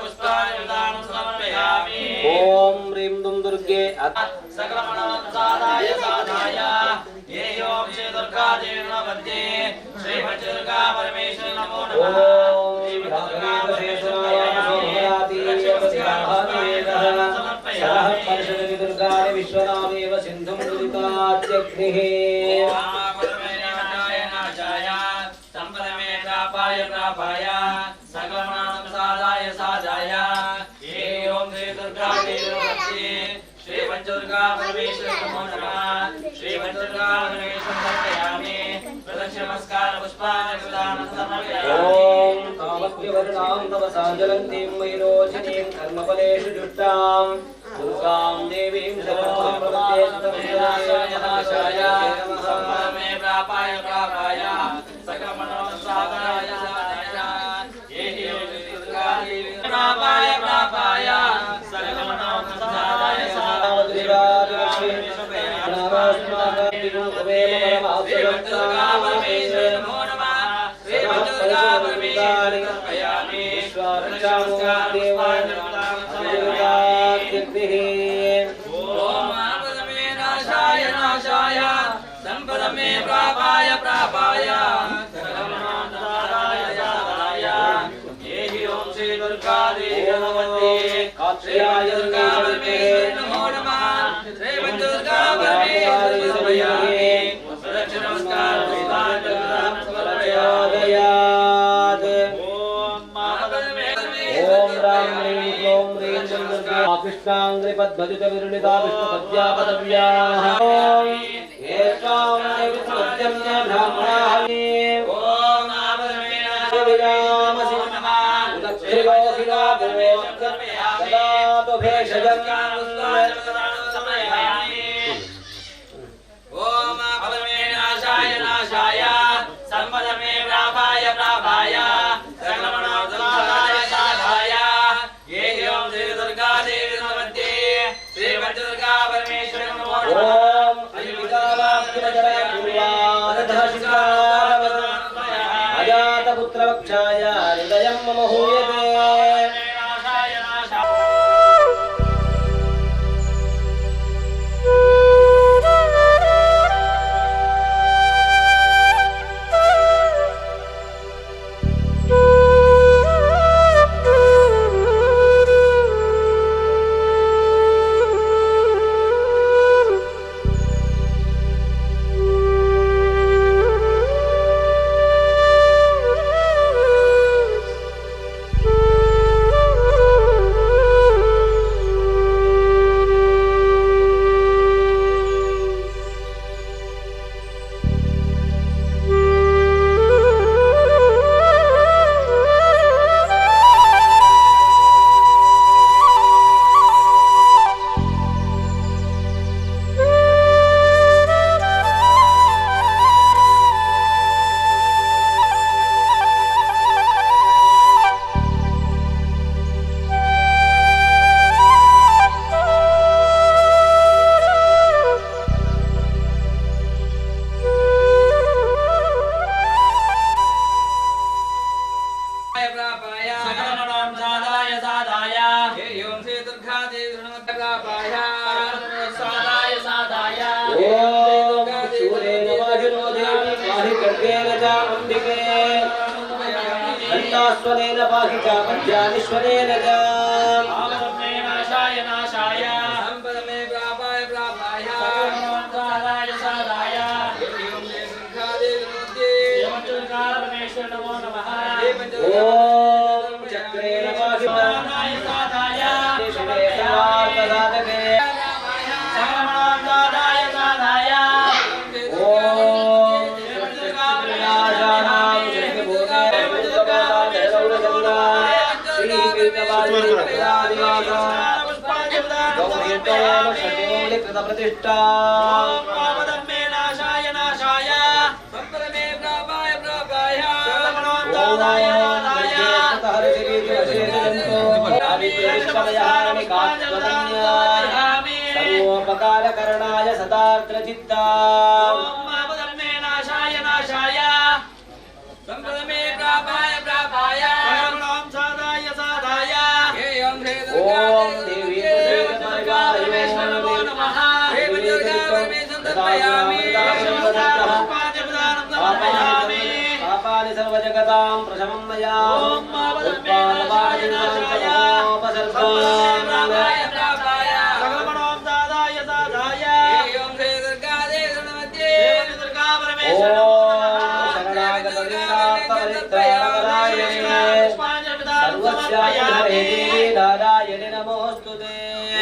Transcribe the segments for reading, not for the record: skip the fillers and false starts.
पुष्पाणि समर्पयामि। ओम ह्रीं दुं दुर्गे सकलमनोसाधाय साधाय ये ओम श्री दुर्गा देवी नमस्ते श्री पंचदुर्गा परमेश्वरी नमो नमः। ओम समर्पयामि दुर्गाणि विश्वनामेव सिन्धुं दुरितात्यग्निः। प्रापाय सकलमनोसाधाय साधाय ये ओम श्री दुर्गा देवी नमस्ते श्री पंचदुर्गा परमेश्वरी नमो नमः। श्री पंचदुर्गा परमेश्वरी समर्पयामि प्रदक्षिण नमस्कार पुष्पाणि समर्पयामि। ओम तावद्विवर्णां तपसा ज्वलन्तीं वैरोचनीं कर्मफलेषु जुष्टां दुर्गां देवीं शरणं प्रपद्ये। नाशाय सम्पदमे प्रापाय प्रापाय सकलमनोसाधाय साधाय ये ओम श्री दुर्गा देवी प्रापाय प्रापाय सकलमनोसाधाय साधाय। संपदमे प्रापाय प्रापाय सकलमनोसाधाय साधाय ये ओम श्री दुर्गा देवी नमस्ते श्री दुर्गा परमेश्वरी नमो नमः। श्री दुर्गा परमेश्वरी समर्पयामि प्रदक्षिण नमस्कार समर्पयामि। ओम राम ह्रीं क्लौं ह्रीं दुर्गा कृष्णांग्रि पद्मजित विरुणिता विष्णुपद्या पदव्याः। ओम एतां विष्णुपद्यम्य ब्राह्मणाः। ओम आपदमे विरामसि उदक्षिरोहिरा ददातु भेषजं। ओम आपदमे नाशाय नाशाय संपदमे प्रापाय प्रापाय सकलमनोसाधाय साधाय ये ओम श्री दुर्गा देवी नमस्ते श्री पंचदुर्गा परमेश्वरी नमो नमः। ओम अजातपुत्रवक्षाय हृदयं मम हूयते। घण्टास्वरेण पाहि चापद्यानिश्वरेण च। आपदमे नाशाय नाशाय संपदमे प्रापाय प्रापाय सकलमनोसाधाय साधाय ये ओम श्री दुर्गा देवी नमस्ते पंचदुर्गा परमेश्वरी नमो नमः। ओम चक्रेण पाहि साधाय साधाय सर्वार्थसाधके। सकलमनोसाधाय साधाय ओम प्रतिष्ठा। आपदमे नाशाय नाशाय संपदमे प्रापाय प्रापाय सर्वोपकारकरणाय सदार्द्रचित्ता। आपदमे नाशाय नाशाय संपदमे प्रापाय प्रापाय साधाय साधाय। ದುರಿತಾನಿ ಸರ್ವಜಗತಾಂ ಪ್ರಶಮಂ ಮಯಾ ಓಂ ಆಪದಂ ಮೇ ನಾಶಾಯ ನಾಶಾಯ ಪ್ರಾಪಾಯ ಸಕಲಮನೋಂ ಸಾಧಾಯ ಸಾಧಾಯ ಓಂ ಶ್ರೀ ದುರ್ಗಾದೇವಿ ಶರಣಮಧ್ಯೆ ಶ್ರೀ ದುರ್ಗಾ ಪರಮೇಶ್ವರ ನಮೋ ನಮಃ. ಸರ್ವಸ್ಯಾಯ ನಾರಾಯಣಿ ನಮೋಸ್ತುತೇ.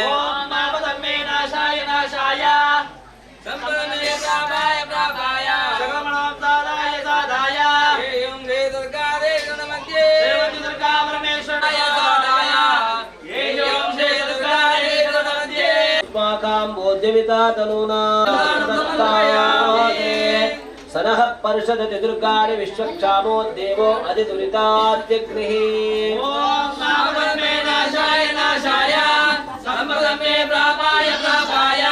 ಓಂ ಆಪದಂ ಮೇ ನಾಶಾಯ ನಾಶಾಯ ಸಂಪದಂ ಮೇ ಪ್ರಾಪಾಯ ಪ್ರಾಪಾಯ ಸಕಲಮನೋಂ ಸಾಧಾಯ ಸಾಧಾಯ ಓಂ ಶ್ರೀ ದುರ್ಗಾದೇವಿ ಶರಣಮಧ್ಯೆ ಶ್ರೀ ದುರ್ಗಾ ಪರಮೇಶ್ವರ ಸಾಧಾಯ ಓಂ ಶ್ರೀ ದುರ್ಗಾದೇವಿ ಶರಣಮಧ್ಯೆ ಅಸ್ಮಾಕಂ ಬೋಧ್ಯವಿತಾ ತನೂನಾ ಸನಃ ಪರ್ಷದತಿ ದುರ್ಗಾಣಿ ವಿಶ್ವಕ್ಷಾಮೋ ದೇವೋ ಅಧಿದುರಿತಾತ್ಯಗ್ನಿಃ. ಓಂ ಆಪದಂ ಮೇ ನಾಶಾಯ ನಾಶಾಯ ಸಂಪದಂ ಮೇ ಪ್ರಾಪಾಯ ಪ್ರಾಪಾಯ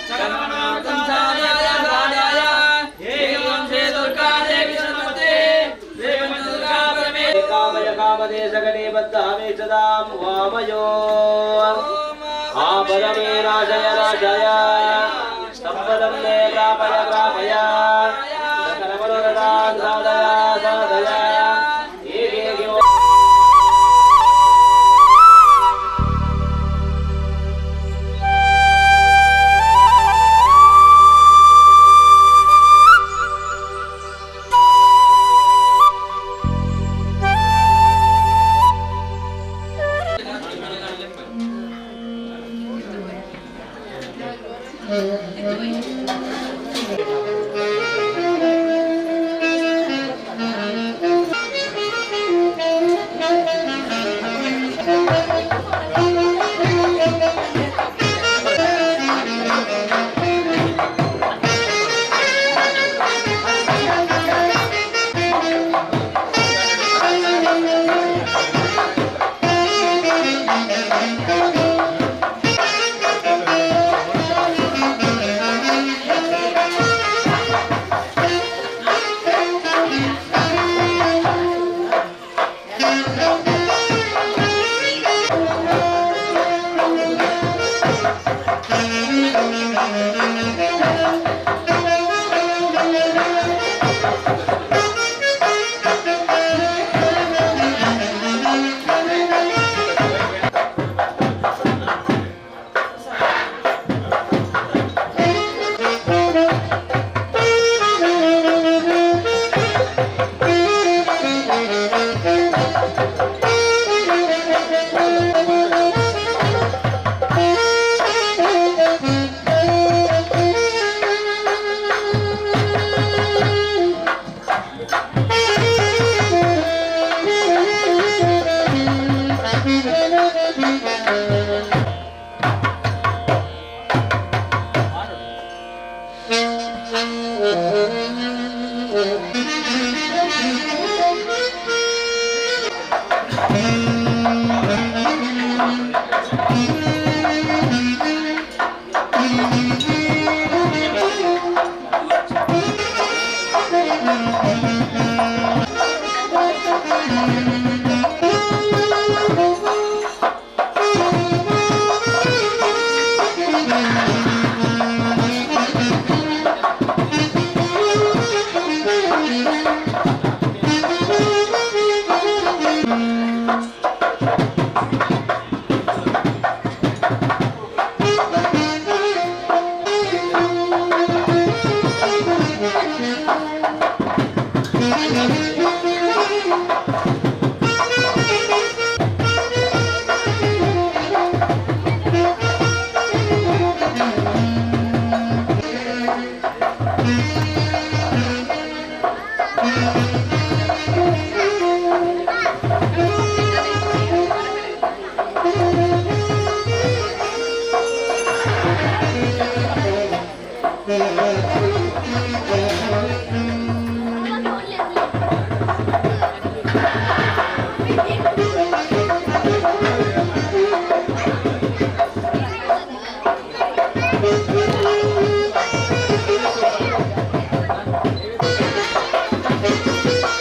ಸಕಲಮನೋಂ ಸಾಧಾಯ ಸಾಧಾಯ ಓಂ ಶ್ರೀ ದುರ್ಗಾದೇವಿ ಶರಣಮಧ್ಯೆ ಶ್ರೀ ದುರ್ಗಾ ಪರಮೇಶ್ವರ ಕಾಮಯ ಕಾಮದೇಶ ಗಣೇ ಬದ್ಧಾಮೇಕ್ಷದಾಂ ವಾಮಯೋ ಆಪದಮೇ ನಾಶಯ ನಾಶಯ ಸಂಪದಂ ಮೇ ಪ್ರಾಪಯ ಪ್ರಾಪಯ ಸಕಲಮನೋರಥಾನ್ ಸಾಧಯ ಸಾಧಯ ಏಕೇಕೋ. Thank you.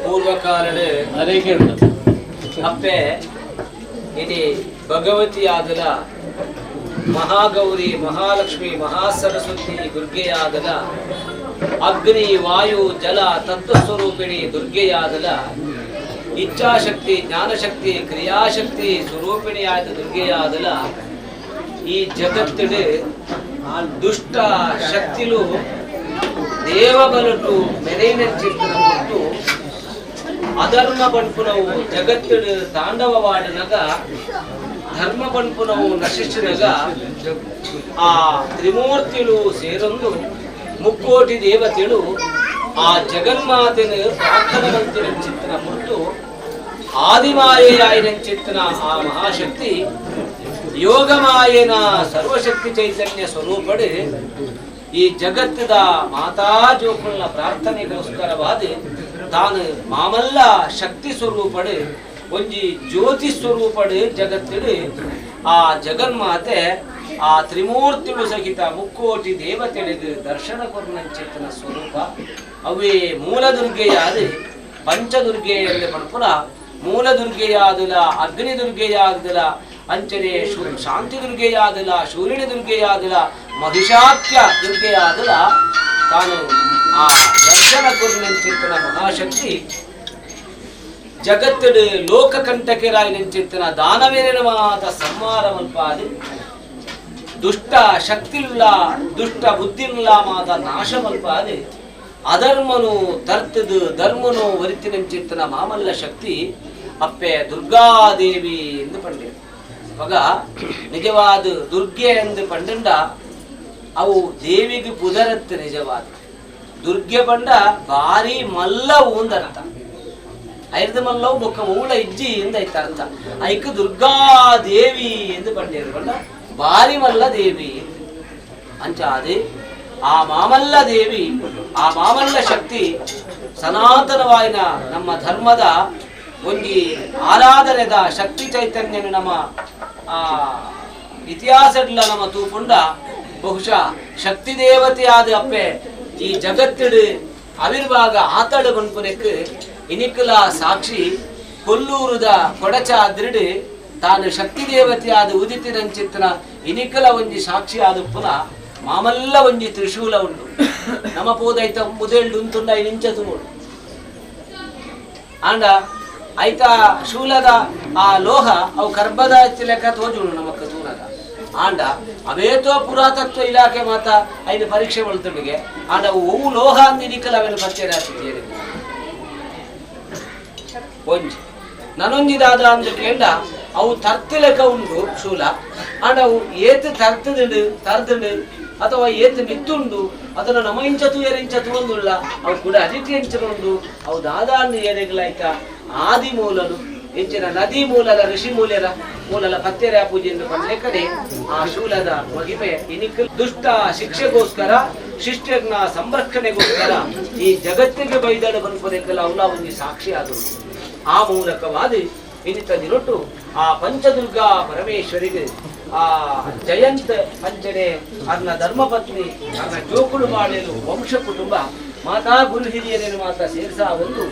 ಪೂರ್ವಕಾಲಡೆ ಅಪ್ಪೆ ಇನಿ ಭಗವತಿಯಾದಲ ಮಹಾಗೌರಿ ಮಹಾಲಕ್ಷ್ಮಿ ಮಹಾಸರಸ್ವತಿ ದುರ್ಗೆಯಾದಲ ಅಗ್ನಿ ವಾಯು ಜಲ ತತ್ವಸ್ವರೂಪಿಣಿ ದುರ್ಗೆಯಾದಲ ಇಚ್ಛಾಶಕ್ತಿ ಜ್ಞಾನಶಕ್ತಿ ಕ್ರಿಯಾಶಕ್ತಿ ಸ್ವರೂಪಿಣಿಯಾದ ದುರ್ಗೆಯಾದಲ ಈ ಜಗತ್ತಿಡು ದುಷ್ಟ ಶಕ್ತಿಲು ದೇವಬಲಟು ಮೆರೈನಚಿತ್ತನ ಕೊಟ್ಟು ಅಧರ್ಮ ಪನ್ಪುನವು ಜಗತ್ತಿಡು ತಾಂಡವವಾಡಿನಗ ಧರ್ಮ ಪನ್ಪುನವು ನಶಿಸಿನಗ ಆ ತ್ರಿಮೂರ್ತಿಲು ಸೇರೊಂದು ಮುಕ್ಕೋಟಿ ದೇವತೆಳು ಆ ಜಗನ್ಮಾತೆನ ಪ್ರಾರ್ಥನೆ ಮಂತಿನ ಚಿತ್ತನ ಮುಟ್ಟು ಆದಿಮಾಯೆಯಾಯಿನ ಚಿತ್ತನ ಆ ಮಹಾಶಕ್ತಿ ಯೋಗಮಾಯನ ಸರ್ವಶಕ್ತಿ ಚೈತನ್ಯ ಸ್ವರೂಪಡು ಈ ಜಗತ್ತದ ಮಾತಾ ಜೋಕುಲ್ನ ಪ್ರಾರ್ಥನೆಗೋಸ್ಕರವಾದ ತಾನು ಮಾಮಲ್ಲ ಶಕ್ತಿ ಸ್ವರೂಪಡು ಒಂಜಿ ಜ್ಯೋತಿ ಸ್ವರೂಪಡು ಜಗತ್ತಿಡು ಆ ಜಗನ್ಮಾತೆ ಆ ತ್ರಿಮೂರ್ತಿಳು ಸಹಿತ ಮುಕ್ಕೋಟಿ ದೇವತೆಳಿಗೆ ದರ್ಶನ ಕೊರ್ನಂಚಿತ್ತನ ಸ್ವರೂಪ ಅವೇ ಮೂಲದುರ್ಗೆಯಾದ ಪಂಚದುರ್ಗೆ ಎಂದು ಪಣಪುರ ಮೂಲದುರ್ಗೆಯಾದಲ ಅಗ್ನಿ ದುರ್ಗೆಯಾದಲ ಅಂಚನೆ ಶಾಂತಿ ದುರ್ಗೆಯಾದಲ ಶೂಲಿನಿ ದುರ್ಗೆಯಾದಲ ಮಹಿಷಾಖ್ಯ ದುರ್ಗೆಯಾದಲ ತಾನು ಆ ದರ್ಶನ ಕೊರ್ನಂಚಿತ್ತನ ಮಹಾಶಕ್ತಿ ಜಗತ್ತಿಡು ಲೋಕಕಂಟಕೆರಾಯಿನಂಚಿತ್ತನ ದಾನವೇರಿನ ಮಾತ ಸಂಹಾರ ಮಲ್ಪಾದು ದುಷ್ಟ ಶಕ್ತಿಲ್ಲ ದುಷ್ಟ ಬುದ್ಧಿಲ್ಲ ಮಾತ ನಾಶ ಮಲ್ಪಾದು ಅಧರ್ಮನು ತರ್ತದು ಧರ್ಮನು ಒರಿತಿನಂಚಿತ್ತನ ಮಾಮಲ್ಲ ಶಕ್ತಿ ಅಪ್ಪೆ ದುರ್ಗಾದೇವಿ ಎಂದು ಪಂಡೆ. ಮಗ ನಿಜವಾದ ದುರ್ಗೆ ಎಂದು ಪಂಡಂಡ ಅವು ದೇವಿಗೆ ಪುದರತ್ತು ನಿಜವಾದ ದುರ್ಗೆ ಪಂಡ ಭಾರಿ ಮಲ್ಲವು ಅಂದರ್ಥ ಐರ್ದ ಮಲ್ಲವು ಬೊಕ್ಕ ಮೂಳ ಇಜ್ಜಿ ಎಂದು ಐತ ಅರ್ಥ ಐಕ ದುರ್ಗಾದೇವಿ ಎಂದು ಪಂಡೇರು ಪಂಡ ಭಾರಿ ಮಲ್ಲ ದೇವಿ ಅಂಚಾದೆ ಆ ಮಾಮಲ್ಲ ದೇವಿ ಆ ಮಾಮಲ್ಲ ಶಕ್ತಿ ಸನಾತನವಾಯಿನ ನಮ್ಮ ಧರ್ಮದ ಒಂಜಿ ಆರಾಧನೆದ ಶಕ್ತಿ ಚೈತನ್ಯನ ನಮ್ಮ ಆ ಇತಿಹಾಸಡ್ಲ ನಮ್ಮ ತೂಪುಂಡ ಬಹುಶಃ ಶಕ್ತಿ ದೇವತೆಯಾದ ಅಪ್ಪೆ ಈ ಜಗತ್ತಿಡು ಅವಿರ್ವಾಗ ಆತಡು ಬನ್ಪುನೆಕ್ ಇನಿಕುಲ ಸಾಕ್ಷಿ ಕೊಲ್ಲೂರುದ ಕೊಡಚಾದ್ರಿಡು ತಾನು ಶಕ್ತಿ ದೇವತೆಯಾದ ಉದಿತಿರಂಚಿತ್ತನ ಇನಿಕಲ ಒಂಜಿ ಸಾಕ್ಷಿ ಆದ ಪುನ ಮಾಮಲ್ಲ ಒಂಜಿ ತ್ರಿಶೂಲ ಉಂಡು ನಮ್ಮ ಪೋದೈತ ಮುದೇಳ್ಡು ಉಂತುಂಡ ನಿಂಚ ತುಮುಡು ಆಂಡ ಐತ ಶೂಲದ ಆ ಲೋಹ ಅವು ಕರ್ಬದ ಲೆಕ್ಕ ತೋಜುಂಡು ನಮಕ್ಕ ತೂನಗ ಆಂಡ ಅವೇತೋ ಪುರಾತತ್ವ ಇಲಾಖೆ ಮಾತ ಐನ ಪರೀಕ್ಷೆ ಒಳ್ತುಂಡಿಗೆ ಆಂಡ ಅವು ಲೋಹ ಅಂದಿನಿಕಲ ಅವೇನು ಪಚ್ಚೆ ರಾತ್ರಿ ಒಂಜಿ ನನೊಂಜಿದಾದ ಅಂದು ಕೇಂಡ ಅವು ತರ್ತಿಲೆಕ್ಕ ಉಂಡು ಶೂಲ ಆಂಡ ಅವು ಏತು ತರ್ತದುಂಡು ತರ್ದುಂಡು ಅಥವಾ ಏತು ಮಿತ್ತುಂಡು ಅದನ್ನು ನಮ ಇಂಚತು ಏರಿಂಚತು ಒಂದುಲ್ಲ ಅವು ಕೂಡ ಅದಿತಿ ಎಂಚನುಂಡು ಅವು ದಾದಾಂದು ಏರೆಗ್ಲಾಯ್ತ ಆದಿ ಮೂಲಲು ಎಂಚಿನ ನದಿ ಮೂಲದ ಋಷಿ ಮೂಲರ ಮೂಲಲ ಪತ್ತೆರ ಪೂಜೆ ಎಂದು ಪಂಡ್ಲೆಕ್ಕನೆ ಆ ಶೂಲದ ಮಹಿಮೆ ಇನಿಕ್ ದುಷ್ಟ ಶಿಕ್ಷೆಗೋಸ್ಕರ ಶಿಷ್ಟನ ಸಂರಕ್ಷಣೆಗೋಸ್ಕರ ಈ ಜಗತ್ತಿಗೆ ಬೈದಡು ಬನ್ಪದಕ್ಕೆಲ್ಲ ಅವಲ ಒಂದು ಸಾಕ್ಷಿ ಆದಳು. ಆ ಮೂಲಕವಾದ ಇನ್ನಿತ ದಿನೊಟ್ಟು ಆ ಪಂಚದುರ್ಗಾ ಪರಮೇಶ್ವರಿಗೆ ಆ ಜಯಂತ ಪಂಚನೆ ಅರ್ನ ಧರ್ಮಪತ್ನಿ ಅರ್ನ ಜೋಕುಳು ಬಾಳೆಲು ವಂಶ ಕುಟುಂಬ ಮಾತಾ ಗುರು ಹಿರಿಯರೇನು ಮಾತಾ ಸೇರ್ಸ ಒಂದು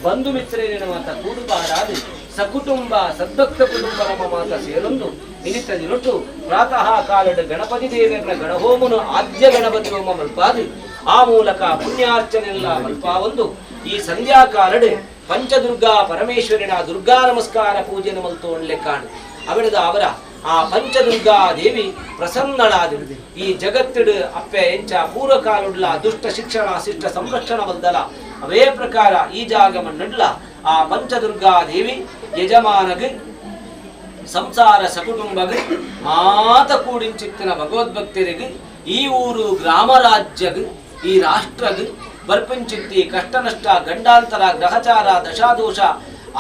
ಬಂಧು ಮಿತ್ರರೇನು ಮಾತಾ ಕೂಡುಬಾರಾದು ಸಕುಟುಂಬ ಸದ್ಭಕ್ತ ಕುಟುಂಬ ನಮ್ಮ ಮಾತಾ ಸೇರೊಂದು ಇನ್ನಿತ ದಿನೊಟ್ಟು ಪ್ರಾತಃ ಕಾಲದ ಗಣಪತಿ ದೇವರನ ಗಣಹೋಮನು ಆದ್ಯ ಗಣಪತಿ ಹೋಮ ಮಲ್ಪಾದು ಆ ಮೂಲಕ ಪುಣ್ಯಾರ್ಚನೆಲ್ಲ ಮಲ್ಪಾವೊಂದು ಈ ಸಂಧ್ಯಾಕಾಲಡು ಪಂಚದುರ್ಗಾ ಪರಮೇಶ್ವರಿನ ದುರ್ಗಾ ನಮಸ್ಕಾರ ಪೂಜೆನ ಮಲ್ತೋಣ್ಲೆ ಕಾಣು ಅವಳದ ಅವರ ಆ ಪಂಚದುರ್ಗಾ ದೇವಿ ಪ್ರಸನ್ನಳಾದಿಡು ಈ ಜಗತ್ತಿಡು ಅಪ್ಪೆ ಎಂಚ ಪೂರ್ವಕಾಲುಡ್ಲ ದುಷ್ಟ ಶಿಕ್ಷಣ ಶಿಷ್ಟ ಸಂರಕ್ಷಣ ಬಲ್ದಲ ಅವೇ ಪ್ರಕಾರ ಈ ಜಾಗ ಮಣ್ಣಡ್ಲ ಆ ಪಂಚದುರ್ಗಾ ದೇವಿ ಯಜಮಾನಗ್ ಸಂಸಾರ ಸಕುಟುಂಬಗ್ ಮಾತ ಕೂಡಿಂಚಿತ್ತಿನ ಭಗವದ್ಭಕ್ತರಿಗೆ ಈ ಊರು ಗ್ರಾಮರಾಜ್ಯಗ್ ಈ ರಾಷ್ಟ್ರಗ್ ಬರ್ಪಂಚಿತ್ತಿ ಕಷ್ಟ ನಷ್ಟ ಗಂಡಾಂತರ ಗ್ರಹಚಾರ ದಶಾದೋಷ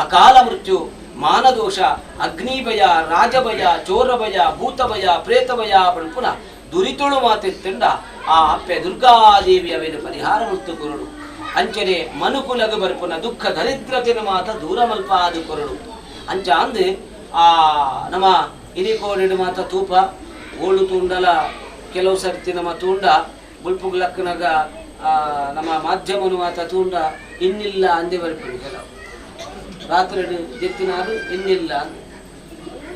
ಅಕಾಲ ಮೃತ್ಯು ಮಾನದೋಷ ಅಗ್ನಿಭಯ ರಾಜಭಯ ಚೋರಭಯ ಭೂತಭಯ ಪ್ರೇತಭಯ ಪಣಪುನ ದುರಿತುಳು ಮಾತಿತ್ತಂಡ ಆ ಅಪ್ಪೆ ದುರ್ಗಾದೇವಿ ಅವೇನು ಪರಿಹಾರ ಮುತ್ತು ಕೊರಡು ಅಂಚನೆ ಮನುಕುಲಗ ಬರ್ಪುನ ದುಃಖ ದರಿದ್ರತೆನ ಮಾತ ದೂರ ಮಲ್ಪ ಆದು ಕೊರಡು ಅಂಚ ಅಂದು ಆ ನಮ್ಮ ಇನಿಕೋಡಿಡು ಮಾತ ತೂಪ ಓಳು ತೂಂಡಲ ಕೆಲವು ಸರ್ತಿ ನಮ್ಮ ತೂಂಡ ಬುಲ್ಪುಗ್ಲಕ್ಕನಾಗ ನಮ್ಮ ಮಾಧ್ಯಮನು ಮಾತ ತೂಂಡ ಇನ್ನಿಲ್ಲ ಅಂದೇ ಬರ್ಪುಂಡು ಕೆಲವು ರಾತ್ರಿ ಜೆತ್ತಿನಾರು ಇನ್ನಿಲ್ಲ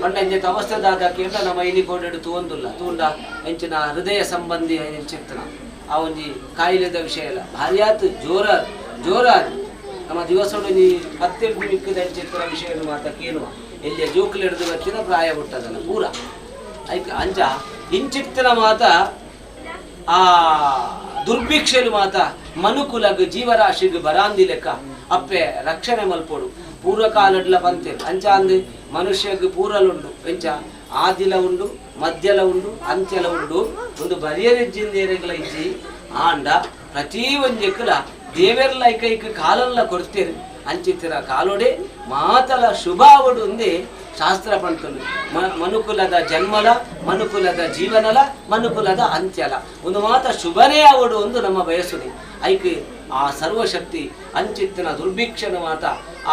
ಪಂಡ ಇಂಜೆತ ಅವಸ್ಥೆ ದಾದ ಕೇಂಡ ನಮ್ಮ ಇನಿ ಕೋಡೆಡು ತೂವೊಂದುಲ್ಲ ತೂಂಡ ಎಂಚಿನ ಹೃದಯ ಸಂಬಂಧಿ ಎಂಚಿತ್ತನ ಆ ಒಂಜಿ ಕಾಯಿಲೆದ ವಿಷಯ ಇಲ್ಲ ಭಾರ್ಯಾತ್ ಜೋರ ಜೋರಾದ್ ನಮ್ಮ ದಿವಸಡು ನೀ ಪತ್ತೆಡ್ದು ಮಿಕ್ಕದ ಎಂಚಿತ್ತಿನ ವಿಷಯ ಮಾತ ಕೇಳುವ ಎಲ್ಲಿಯ ಜೋಕುಲು ಹಿಡಿದು ಬತ್ತಿನ ಪ್ರಾಯ ಹುಟ್ಟದಲ್ಲ ಪೂರ ಐಕ್ ಅಂಚ ಇಂಚಿತ್ತಿನ ಮಾತ ಆ ದುರ್ಭಿಕ್ಷೆಲು ಮಾತ ಮನುಕುಲಗ್ ಜೀವರಾಶಿಗ್ ಬರಾಂದಿ ಲೆಕ್ಕ ಅಪ್ಪೆ ರಕ್ಷಣೆ ಮಲ್ಪೋಡು ಪೂರ್ವಕಾಲಡ್ಲ ಪಂತೆ ಅಂಚ ಅಂದ್ ಮನುಷ್ಯಗ್ ಪೂರಲುಂಡು ಎಂಚ ಆದಿಲ ಉಂಡು ಮಧ್ಯಲ ಉಂಡು ಅಂತ್ಯಲ ಉಂಡು ಒಂದು ಬರಿಯರೆಜ್ಜಿಂದೇರೆಗಳ ಇಜ್ಜಿ ಆಂಡ ಪ್ರತಿ ಒಂಜೆಕ್ಕಲ ದೇವೆರ್ಲ ಐಕೈಕ ಕಾಲಲ್ಲ ಕೊಡ್ತೇರು ಅಂಚಿತ್ತಿರ ಕಾಲೋಡೆ ಮಾತಲ ಶುಭಾವಡು ಒಂದೇ ಶಾಸ್ತ್ರ ಪಂತುಂಡು ಮನುಕುಲದ ಜನ್ಮಲ ಮನುಕುಲದ ಜೀವನಲ ಮನುಕುಲದ ಅಂತ್ಯಲ ಒಂದು ಮಾತ ಶುಭನೇ ಅವಡು ಒಂದು ನಮ್ಮ ಬಯಸುನಿ ಐಕ್ ಆ ಸರ್ವಶಕ್ತಿ ಅಂಚಿತ್ತಿನ ದುರ್ಭಿಕ್ಷನ ಮಾತ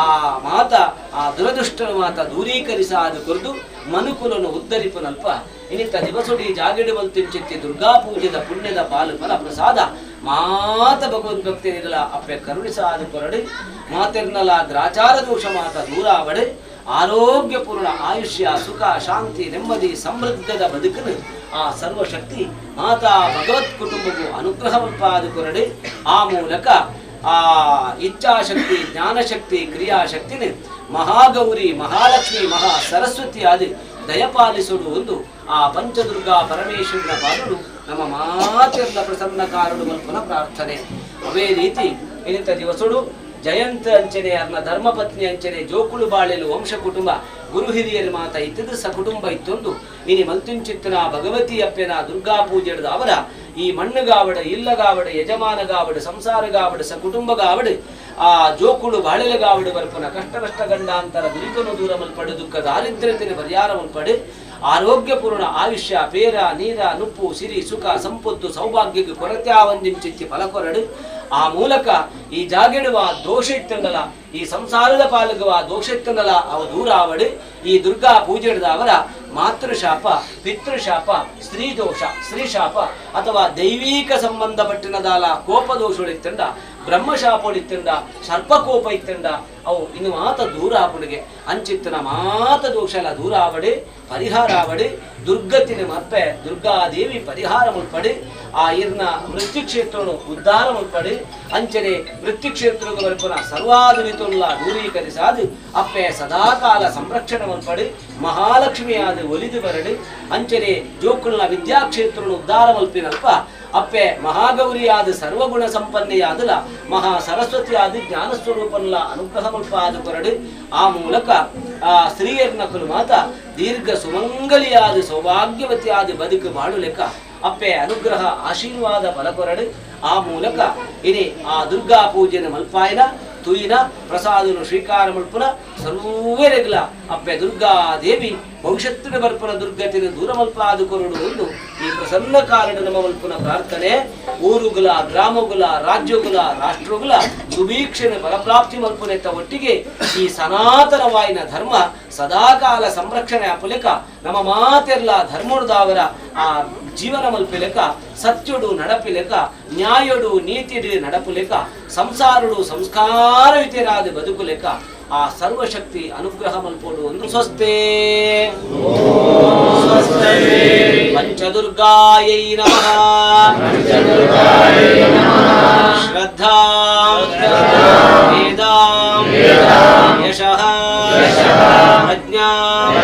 ಆ ಮಾತ ಆ ದುರದುಷ್ಟನ ಮಾತ ದೂರೀಕರಿಸಾದ ಕೊರ್ದು ಮನುಕುಲನು ಉದ್ಧರಿಪನಲ್ಪ ಇನಿತ ದಿವಸುಡಿ ಜಾಗಿಡು ಮಲ್ತಿಂಚಿತ್ತಿ ದುರ್ಗಾ ಪೂಜೆದ ಪುಣ್ಯದ ಪಾಲು ಫಲ ಪ್ರಸಾದ ಮಾತ ಭಗವದ್ಭಕ್ತರಿಗಳ ಅಪ್ಪೆ ಕರುಣಿಸಾದ ಕೊರಡು ಮಾತೆರ್ನಲ ಗ್ರಾಚಾರ ದೋಷ ಮಾತ ದೂರಾವಡೆ ಆರೋಗ್ಯಪೂರ್ಣ ಆಯುಷ್ಯ ಸುಖ ಶಾಂತಿ ನೆಮ್ಮದಿ ಸಮೃದ್ಧದ ಬದುಕನ್ನು ಆ ಸರ್ವಶಕ್ತಿ ಮಾತಾ ಭಗವತ್ ಕುಟುಂಬಕ್ಕೂ ಅನುಗ್ರಹವಲ್ಪಾದ ಕೊರಡೆ ಆ ಮೂಲಕ ಆ ಇಚ್ಛಾಶಕ್ತಿ ಜ್ಞಾನಶಕ್ತಿ ಕ್ರಿಯಾಶಕ್ತಿನ ಮಹಾಗೌರಿ ಮಹಾಲಕ್ಷ್ಮಿ ಮಹಾ ಸರಸ್ವತಿ ಆದಿ ದಯಪಾಲಿಸುಡು ಒಂದು ಆ ಪಂಚದುರ್ಗಾ ಪರಮೇಶ್ವರನ ಪಾಲುಡು ನಮ್ಮ ಮಾತೆಲ್ಲ ಪ್ರಸನ್ನ ಕಾರುಡು ಮಲ್ಪನ ಪ್ರಾರ್ಥನೆ. ಅದೇ ರೀತಿ ಇನ್ನಿತ ದಿವಸಡು ಜಯಂತ ಅಂಚನೆ ಅರ್ನ ಧರ್ಮಪತ್ನಿ ಅಂಚನೆ ಜೋಕುಳು ಬಾಳೆಲು ವಂಶ ಕುಟುಂಬ ಗುರು ಹಿರಿಯರು ಮಾತ ಇತ್ತದು ಸಕುಟುಂಬ ಇತ್ತೊಂದು ಇನಿ ಮಲ್ತುಂಚಿತ್ತನ ಭಗವತಿ ಅಪ್ಪೆನ ದುರ್ಗಾ ಪೂಜೆಡ್ದ ಅವರ ಈ ಮಣ್ಣುಗಾವಡ ಇಲ್ಲಗಾವಡ ಯಜಮಾನಗಾವಡ ಸಂಸಾರಗಾವಡ ಸಕುಟುಂಬಗಾವಡ ಆ ಜೋಕುಳು ಬಾಳೆಲಗಾವಡು ಬರ್ಪನ ಕಷ್ಟ ಕಷ್ಟ ಗಂಡಾಂತರ ದುರಿತನು ದೂರ ಮಲ್ಪಡು ದುಃಖ ದಾರಿದ್ರ್ಯತೆನ ಪರಿಹಾರ ಮಲ್ಪಡು ಆರೋಗ್ಯಪೂರ್ಣ ಆಯುಷ್ಯ ಪೇರ ನೀರ ನುಪ್ಪು ಸಿರಿ ಸುಖ ಸಂಪತ್ತು ಸೌಭಾಗ್ಯಕ್ಕೆ ಕೊರತ್ಯಾವಂದಿಂಚಿತ್ತಿ ಫಲ ಕೊರಡು ಆ ಮೂಲಕ ಈ ಜಾಗೆಡುವ ದೋಷ ಇತ್ತಂದಲ ಈ ಸಂಸಾರದ ಪಾಲುಗುವ ದೋಷ ಇತ್ತಂದಲ ಅವ ದೂರ ಆವಡು ಈ ದುರ್ಗಾ ಪೂಜೆಡ್ದ ಅವರ ಮಾತೃಶಾಪ ಪಿತೃಶಾಪ ಸ್ತ್ರೀ ದೋಷ ಸ್ತ್ರೀಶಾಪ ಅಥವಾ ದೈವೀಕ ಸಂಬಂಧಪಟ್ಟಿನದಾಲ ಕೋಪದೋಷಗಳಿತ್ತಂಡ ಬ್ರಹ್ಮಶಾಪಗಳಿತ್ತಂಡ ಸರ್ಪಕೋಪ ಇತ್ತಂಡ ಅವು ಇನ್ನು ಮಾತ ದೂರ ಆಪುಣಿಗೆ ಅಂಚಿತ್ತನ ಮಾತ ದೋಷ ಎಲ್ಲ ದೂರ ಆವಡೆ ಪರಿಹಾರ ಆವಡೆ ದುರ್ಗತಿನ ಮಪ್ಪೆ ದುರ್ಗಾದೇವಿ ಪರಿಹಾರ ಮುಲ್ಪಡೆ ಆ ಇರ್ನ ಮೃತ್ಯುಕ್ಷೇತ್ರನು ಉದ್ಧಾರ ಮುಲ್ಪಡೆ ಅಂಚನೆ ಮೃತ್ಯುಕ್ಷೇತ್ರದ ಬರ್ಪನ ಸರ್ವಾದುರಿತುಲ್ಲ ದೂರೀಕರಿಸಾದು ಅಪ್ಪೆ ಸದಾಕಾಲ ಸಂರಕ್ಷಣೆ ಮಲ್ಪಡೆ ಮಹಾಲಕ್ಷ್ಮಿಯಾದ ಒಲಿದು ಬರಡು ಅಂಚನೆ ಜೋಕುಲ್ನ ವಿದ್ಯಾಕ್ಷೇತ್ರನು ಉದ್ಧಾರ ಮಲ್ಪಿನಲ್ಪ ಅಪ್ಪೆ ಮಹಾಗೌರಿಯಾದ ಸರ್ವಗುಣ ಸಂಪನ್ನೆಯಾದಲ ಮಹಾ ಸರಸ್ವತಿಯಾದ ಜ್ಞಾನಸ್ವರೂಪನ್ಲ ಅನುಗ್ರಹ ಮಲ್ಪಾದ ಕೊರಡು ಆ ಮೂಲಕ ಆ ಸ್ತ್ರೀಯರ್ನಕುಲು ಮಾತ ದೀರ್ಘ ಸುಮಂಗಲಿಯಾದ ಸೌಭಾಗ್ಯವತಿಯಾದ ಬದುಕು ಬಾಳು ಲೆಕ್ಕ ಅಪ್ಪೆ ಅನುಗ್ರಹ ಆಶೀರ್ವಾದ ಫಲ ಕೊರಡು ಆ ಮೂಲಕ ಇನಿ ಆ ದುರ್ಗಾ ಪೂಜೆನ ಮಲ್ಪಾಯನ ತುಯಿನ ಪ್ರಸಾದನು ಸ್ವೀಕಾರ ಮಲ್ಪುನ ಸರ್ವೇರೆಗ್ಲ ಅಪ್ಪೆ ದುರ್ಗಾದೇವಿ ಭವಿಷ್ಯತ್ತಿನ ಬರ್ಪನ ದುರ್ಗತಿನ ದೂರ ಮಲ್ಪಾದ ಕೊರಡು ಒಂದು ಈ ಪ್ರಸನ್ನ ಕಾರಣ ನಮ್ಮ ಮಲ್ಪುನ ಪ್ರಾರ್ಥನೆ. ಊರುಗುಲ ಗ್ರಾಮಗುಲ ರಾಜ್ಯಗುಲ ರಾಷ್ಟ್ರಗುಲ ಸುಭೀಕ್ಷಣ ಫಲಪ್ರಾಪ್ತಿ ಮಲ್ಪುನೆತ್ತ ಒಟ್ಟಿಗೆ ಈ ಸನಾತನವಾಯಿನ ಧರ್ಮ ಸದಾಕಾಲ ಸಂರಕ್ಷಣೆ ಅಪುಲೆಕ ನಮ್ಮ ಮಾತೆಲ್ಲ ಧರ್ಮದಾವರ ಆ ಜೀವನ ಮಲ್ಪಿಲೆಕ ಸತ್ಯುಡು ನಡಪಿಲೆಕ ನ್ಯಾಯುಡು ನೀತಿಡು ನಡಪುಲೆಕ ಸಂಸಾರುಡು ಸಂಸ್ಕಾರಯುತರಾದ ಬದುಕುಲೆಕ ಆ ಸರ್ವಶಕ್ತಿ ಅನುಗ್ರಹ ಮಲ್ಪೋಡು ಒಂದು ಸ್ವಸ್ತೆ ಪಂಚದುರ್ಗಾಯೈ ನಮಃ. ಶ್ರದ್ಧಾ ವೇದಾಂ ಯಶಃ ಪ್ರಜ್ಞಾಂ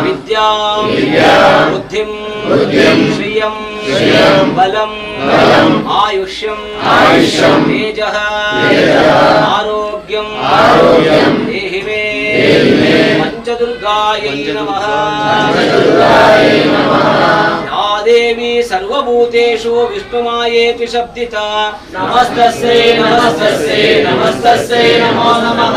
ವಿದ್ಯಾಂ ಬುದ್ಧಿಂ ಶ್ರಿಯಂ ಬಲಂ ಆಯುಷ್ಯಂ ತೇಜಃ ಆರೋಗ್ಯಂ ದೇಹಿ ಮೇ ಪಂಚದುರ್ಗಾಯೈ ನಮಃ. ಯಾ ದೇವಿ ಸರ್ವಭೂತೇಷು ವಿಷ್ಣುಮಾಯೇತಿ ಶಬ್ದಿತಾ ನಮಸ್ತಸ್ಯೈ ನಮಸ್ತಸ್ಯೈ ನಮಸ್ತಸ್ಯೈ ನಮೋ ನಮಃ.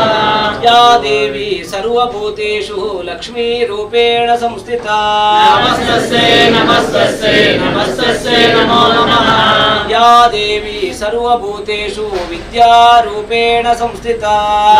ಯಾ ದೇವಿ ಸರ್ವಭೂತೇಷು ಲಕ್ಷ್ಮೀ ರೂಪೇಣ ಸಂಸ್ಥಿತಾ ನಮಸ್ತಸ್ಯೈ ನಮಸ್ತಸ್ಯೈ ನಮಸ್ತಸ್ಯೈ ನಮೋ ನಮಃ. ಯಾ ದೇವಿ ಸರ್ವಭೂತೇಷು ವಿದ್ಯಾರೂಪೇಣ ಸಂಸ್ಥಿತಾ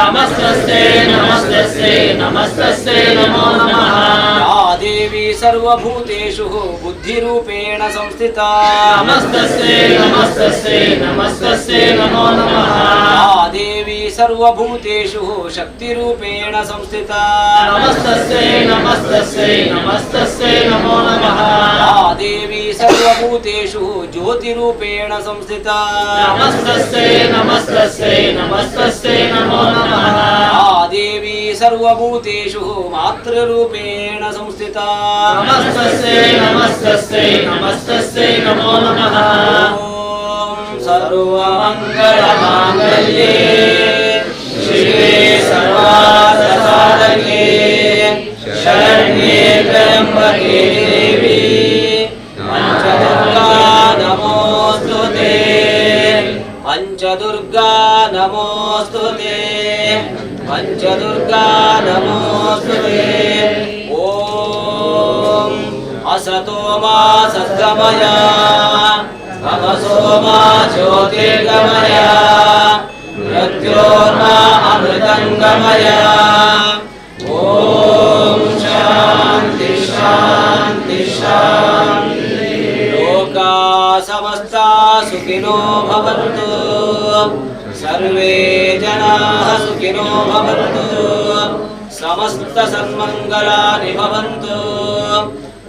ನಮಸ್ತಸ್ಯೈ ನಮಸ್ತಸ್ಯೈ ನಮಸ್ತಸ್ಯೈ ನಮೋ ನಮಃ. ಯಾ देवी सर्वभूतेषु बुद्धिरूपेण संस्थिता। नमस्तस्यै नमस्तस्यै नमस्तस्यै नमो नमः। या देवी सर्वभूतेषु शक्तिरूपेण संस्थिता। नमस्तस्यै नमस्तस्यै नमस्तस्यै नमो नमः। या देवी सर्वभूतेषु ज्योतिरूपेण संस्थिता। नमस्तस्यै नमस्तस्यै नमस्तस्यै नमो नमः। या देवी सर्वभूतेषु मातृरूपेण संस्थिता। नमस्तस्यै नमस्तस्यै नमस्तस्यै नमो नमः। ॐ सर्वमङ्गलमाङ्गल्ये शिवे सर्वार्थसाधके शरण्ये त्र्यम्बके देवी पञ्चदुर्गा नमोऽस्तु ते। पञ्चदुर्गा नमोऽस्तु ते। पञ्चदुर्गा नमोऽस्तु ते। ॐ असतो मा सद्गमय तमसो मा ज्योतिर्गमय मृत्योर्मा अमृतङ्गमय। ॐ शान्ति शान्ति शान्ति। लोका समस्ता सुखिनो भवन्तु। सर्वे जनाः सुखिनो भवन्तु। समस्त सन्मङ्गलानि भवन्तु।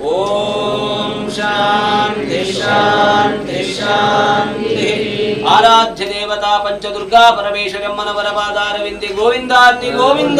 ॐ शान्ति शान्ति शान्ति। आराध्य देवता पंचदुर्गा परमेश्वरम्मन वरपादारविन्दे गोविन्दान्नि गोविन्द।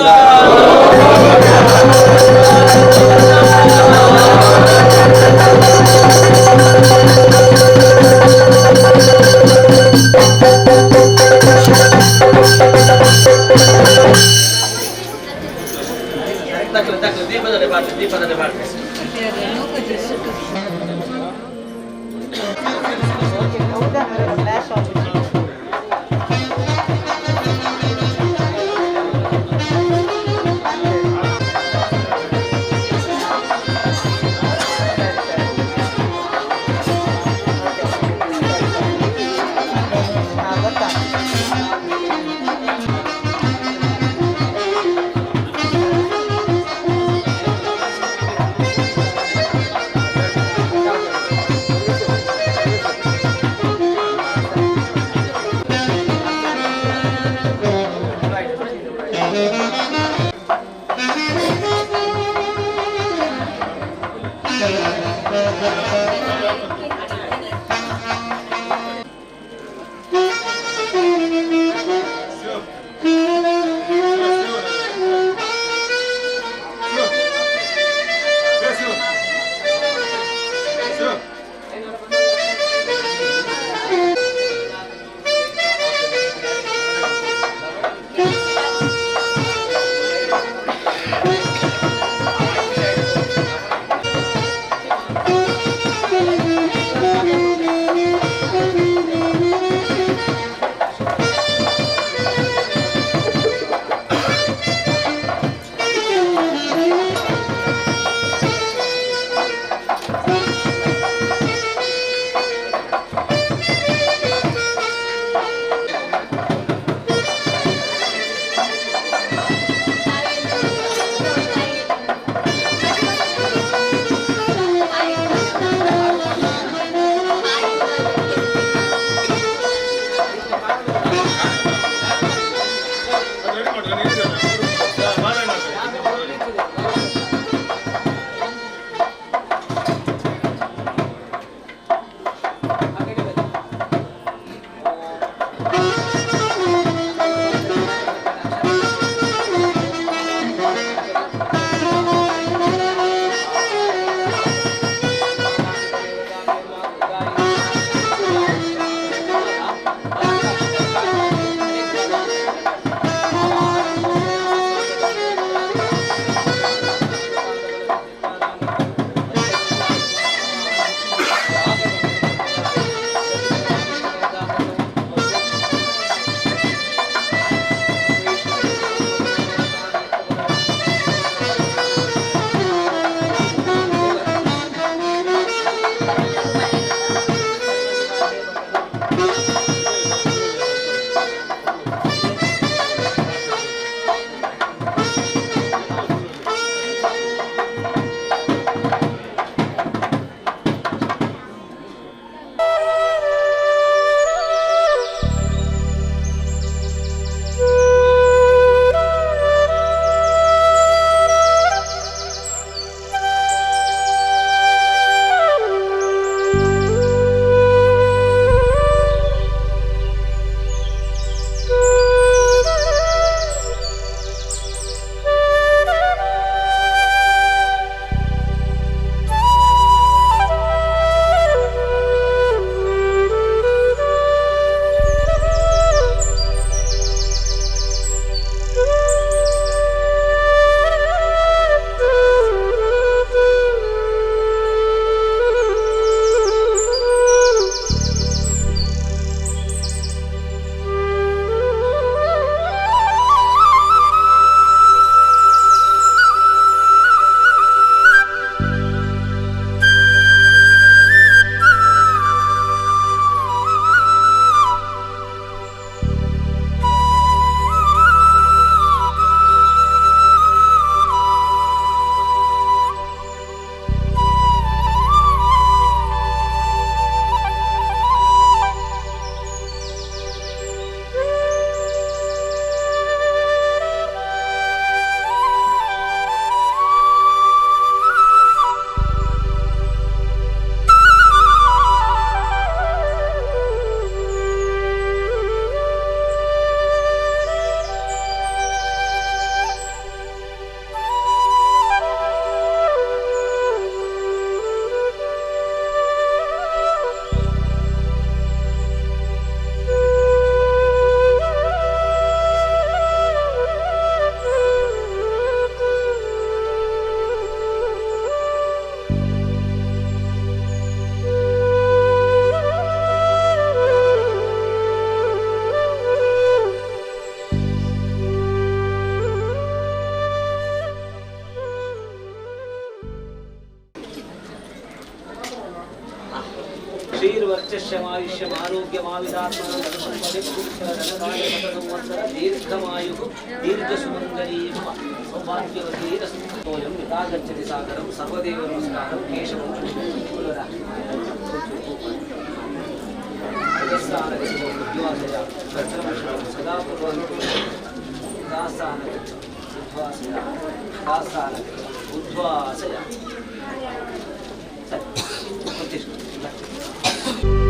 ವರ್ಚಸ್ಯಮಾಯುಷ್ಯಂ ಆರೋಗ್ಯಮಾವಿದಾತ್ಮನ ಸಂವತ್ಸರ ದೀರ್ಘಮಾಯು ದೀರ್ಘ ಸುಮಂಗಲೀ ಭವ ಸೌಭಾಗ್ಯವತೀ ರಸ್ತೋಯಂ ಯಥಾಗಚ್ಚತಿ ಸಾಗರಂ ಸರ್ವದೇವ ನಮಸ್ಕಾರಂ ಕೇಶವಂ ಕುಲದ ಸದಾ ಕುರ್ವಂತು ದಾಸಾನ ಉದ್ವಾಸಯ ದಾಸಾನ ಉದ್ವಾಸಯ ಸರಿ ಕೂತಿರು. Thank you.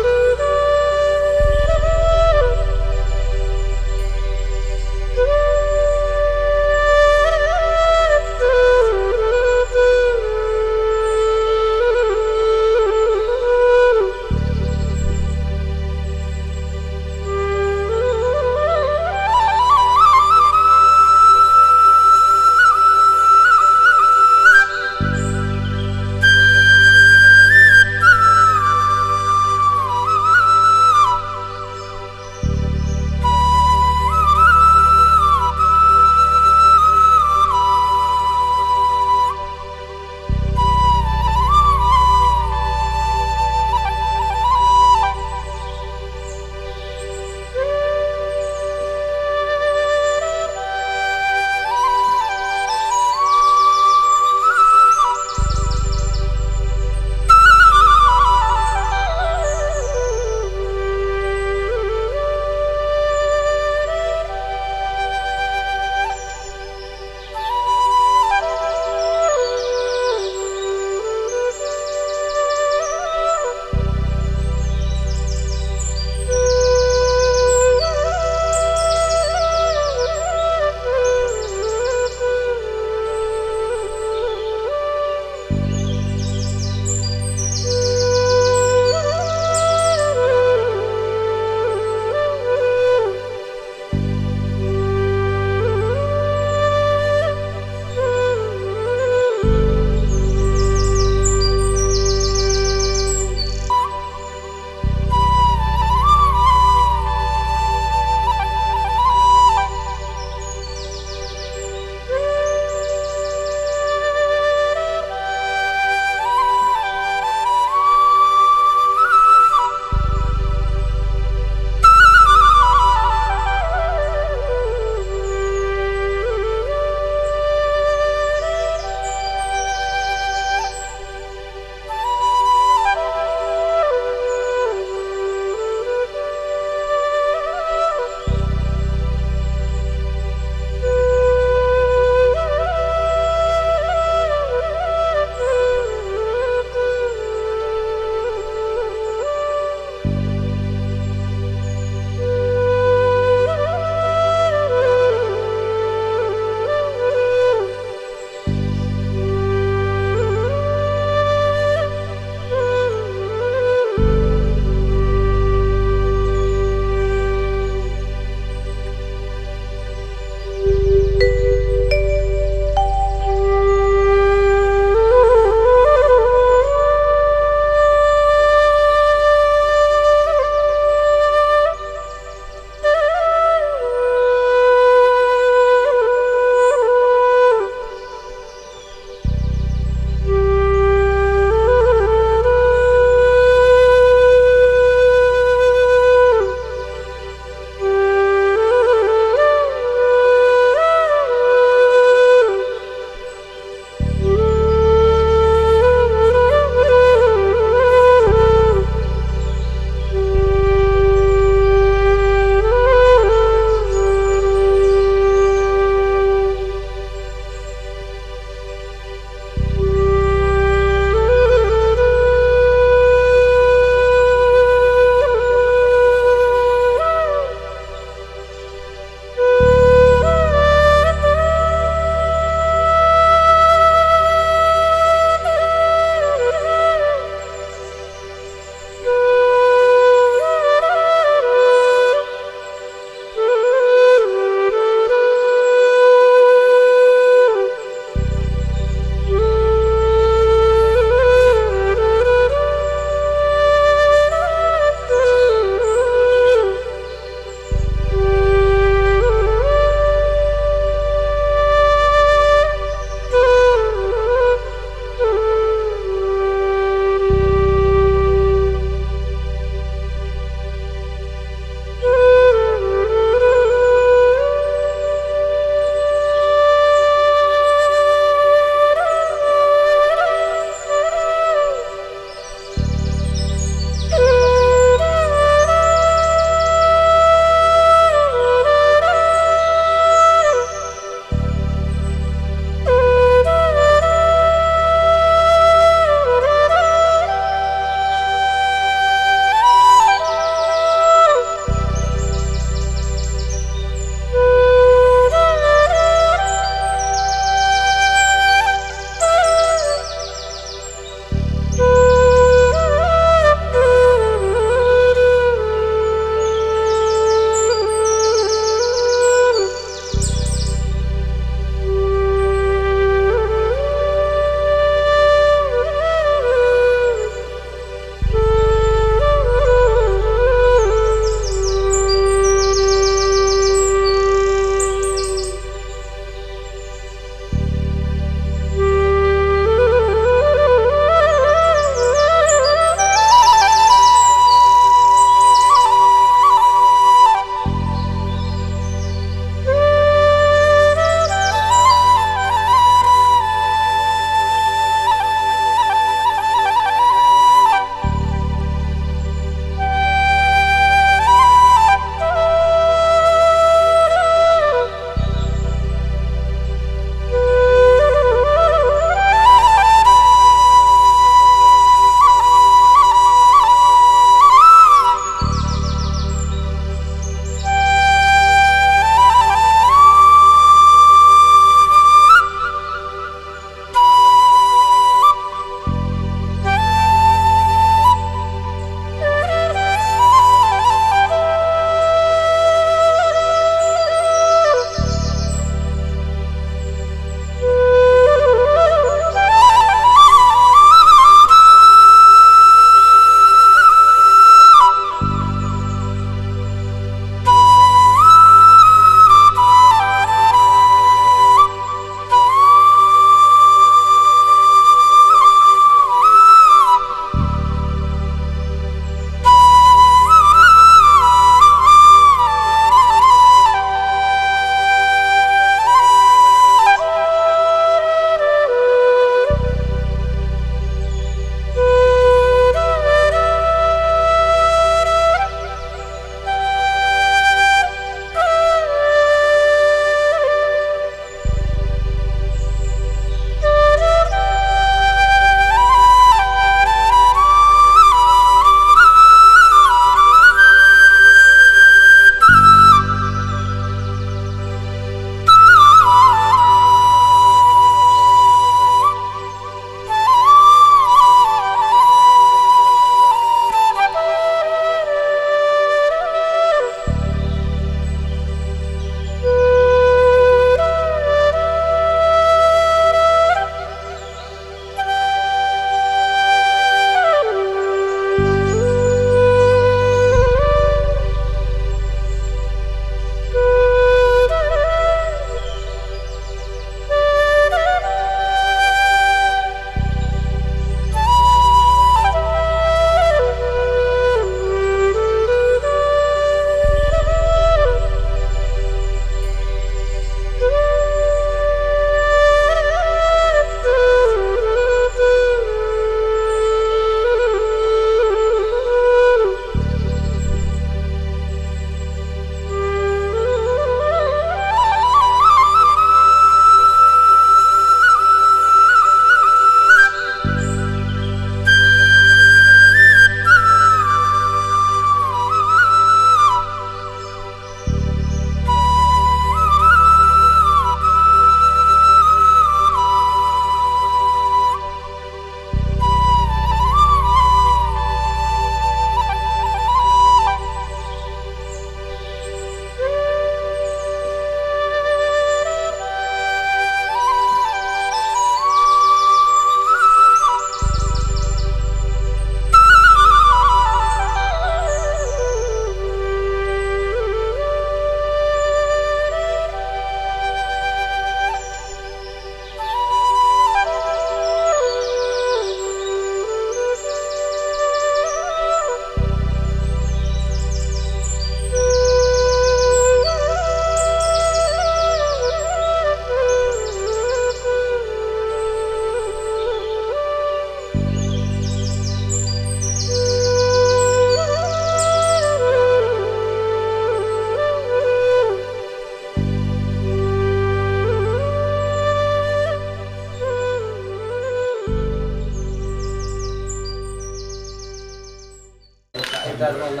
ಮಲ್ಲ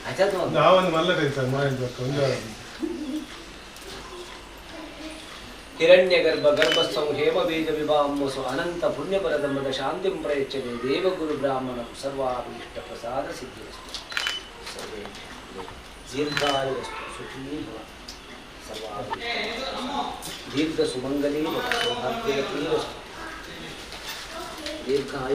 ಆಯ್ತು. ನಾವೊಂದು ಮಲ್ಲ ಟೆನ್ಷನ್ ಮಾಡಿ ಒಂದು. ಹಿರಣ್ಯ ಗರ್ಭ ಗರ್ಭಸ್ಥಂ ಹೇಮ ಬೀಜ ವಿಭಾಂಬಸು ಅನಂತ ಪುಣ್ಯಫಲದಂಬದ ಶಾಂತಿಂ ಪ್ರಯಚ್ಛತೆ ದೇವಗುರು ಬ್ರಾಹ್ಮಣಂ ಸರ್ವಾಭೀಷ್ಟ ಪ್ರಸಾದ ಸಿದ್ಧಿರಸ್ತು. ಸರ್ವೇ ದೀರ್ಘಾಯುರಸ್ತು, ಸುಖೀ ಭವ, ಸರ್ವಾಭೀಷ್ಟ ದೀರ್ಘ ಸುಮಂಗಲೀ ಭವ, ಸೌಭಾಗ್ಯವತೀರಸ್ತು, ದೀರ್ಘಾಯು.